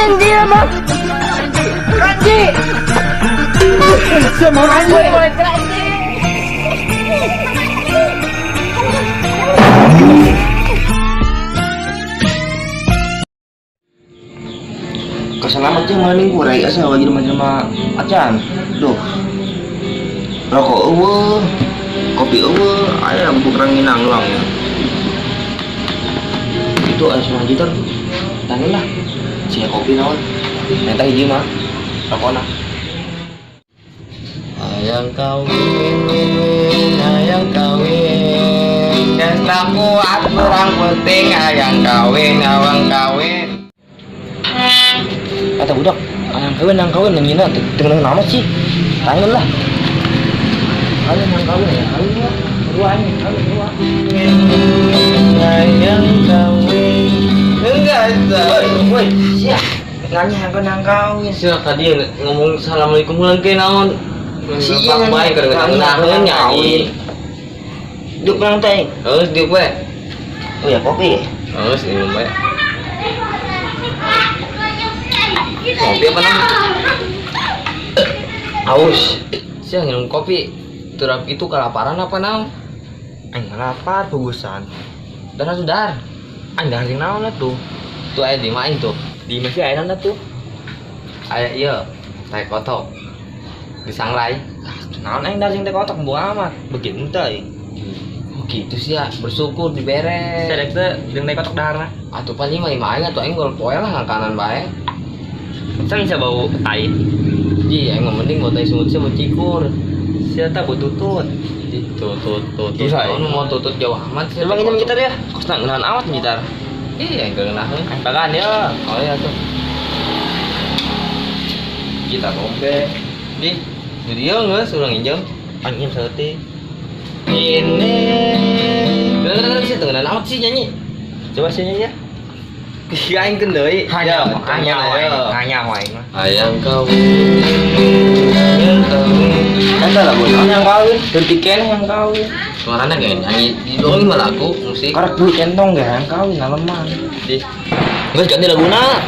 Anji mah. Anji. Semua anjing. Anji. Keselamat jeung maling kurai asa wajib jelema acan. Duh. Rokok eueuh, kopi eueuh, aya bubuk ranginang doang. Itu aya surang jitar. Tanya lah. Sia kopi naon? Minta hiji mah. Rokona. Ayang kawin, win, win, ayang kawin. Dan tak kuat kurang penting ayang kawin, awang kawin. Kata budak, ayang kawin nanyina teu nama sih. Tanya lah. Ayang ayang kawin lah. Dua aing kawin dua. Ayang kawin. Enggak. Woi, woi, sia. Nanya yang kawin. Sia tadi ngomong assalamualaikum ulang ke naon. Si Pak bae keur ngeunaheun nyanyi. Duk nang teh. Heus diuk we. Oh ya kopi. Heus minum we. Kopi apa namanya? Aus. Sia minum kopi. Turap itu kelaparan apa naon? Aing lapar pugusan. Dan sudah. Aing dahar jeung naon atuh? Tuh aya di main tuh. Di masih aya naon atuh? Aya ieu, tai kotok. Disanglai. Ah, naon aing dahar jeung teh kotok buang amat. Begitu teh. Oh gitu sih ya, bersyukur dibere. Sadek teh jeung teh kotok daharna. Atuh paling mah lima aing atuh aing gol poe lah ngakanan bae. Sang bisa bau tai. Ji, aing mah mending bau tai sungut sih bau cikur. Sia tah bau tutut. Ji, tutut tutut. Gila, Naon mau tutut jauh amat sih. Coba nginjem gitar ya. Kos nang ngeunahan amat gitar. Iya, aing ngeunaheun. Aing pagan ya. Oh iya tuh. Gitar ombe. Di, di dia geus urang nginjem. Aing nginjem saeutik. Ini. Bener sih teu ngeunahan amat sih nyanyi. Coba sih nyanyi ya. Iya aing keun deui. Hanya hanya wae, hanya wae mah. Ayang kawin, ayang kawin. Eta lagu naon yang kawin? Detik keneh yang kawin. Suaranya kayak nyanyi di doang mah lagu musik. Karek bulu kentong ge yang kawin aleman. Di. Geus ganti laguna.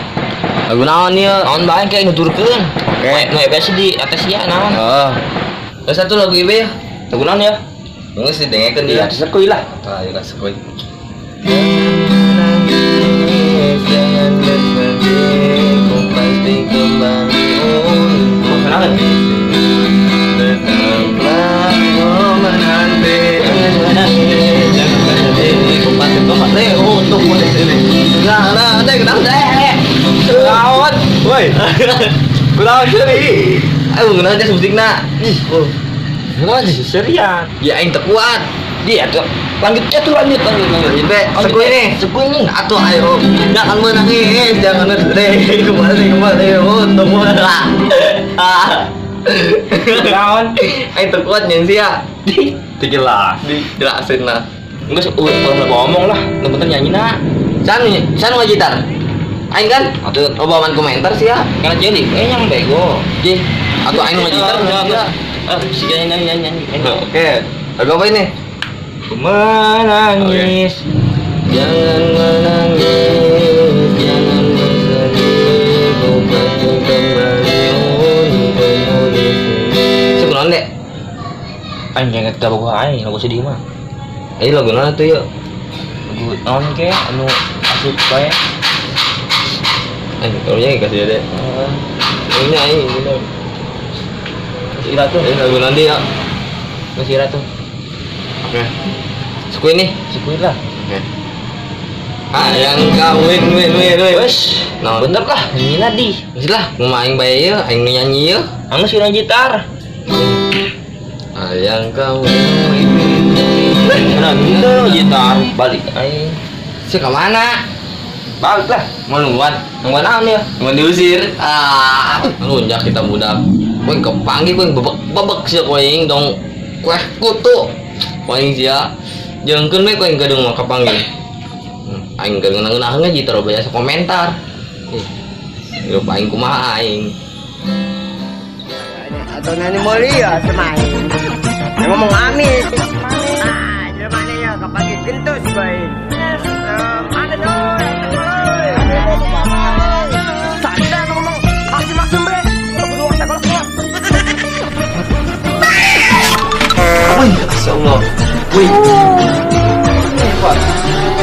Lagu naon ieu? Naon bae kayak nuturkeun. Oke, nu biasa di atas ya naon? Heeh. Geus satu lagu ieu ya. Lagu naon ya? Geus didengekeun Di dia. atas sekui lah. Tah, ieu sekui. Jangan menangis, jangan bersedih, ku pasti kembali untuk Kenapa? Tetaplah ku menanti. Jangan bersedih, ku pasti kembali untukmu di sini. Nah, nah, nah, nah, nah. Lawan, woi. Lawan seri. Ayo, kenapa dia musikna? Ih, oh. Kenapa sih serian? Ya aing teu kuat. Dia tuh lanjut ya tuh lanjut lanjut lanjut. Lanjut, Be. Sekui nih. Sekui nih. Atuh ayo, jangan menangis, jangan bersedih, kembali kembali untukmu. Lawan. Aing teu kuat nyen sia. Itu jelas. Dijelasin lah. Enggak ulah ngomong lah, nu penting nyanyi na. San san nggak gitar. Aing kan Atuh obaman komentar sih ya. karena jadi eh yang bego. Ji, atau aing nggak gitar Enggak, ya. Ah, si nyanyi nyanyi nyanyi. Oke. Lagu apa ini? Menangis. Jangan menangis, jangan bersedih, ku pasti kembali untukmu di sini. Sekunaon dek? Aing jangan gak bogoh aing lagu sedih mah. Ini lagu naon tuh yuk? Lagu naon ke anu asup bae. Aing taunya kasih dek. Ini aing ini. Geus ira tuh, Ini lagu nanti ya. geus ira tuh. Oke. Suku ini. Sekui lah. Oke. Ayang kawin win win win. Wes, Naon? bener lah nyanyi di. Geus lah, mau aing bae ieu, aing nu nyanyi ieu. Anggeus urang gitar. Ayang kawin win win. Nah, gitu gitar balik aing. Si ke mana? Balik lah. Mau nungguan? Nungguan naon ya? Mau diusir? Ah, lunjak kita budak. Kowe kepanggih kowe bebek-bebek sia kowe dong. Kue kutu. Kowe sia. Jengkeun we kowe gadeung mah kepanggih. Aing keur ngeunah-ngeunaheun ge terlalu banyak komentar. Ih. Hirup aing kumaha aing. Atau nani mulia semain. Yang ngomong amis. Ah, jelema ya kepanggih gentus bae. Mana doi? Sadar. Masya Allah. Wih. Hebat.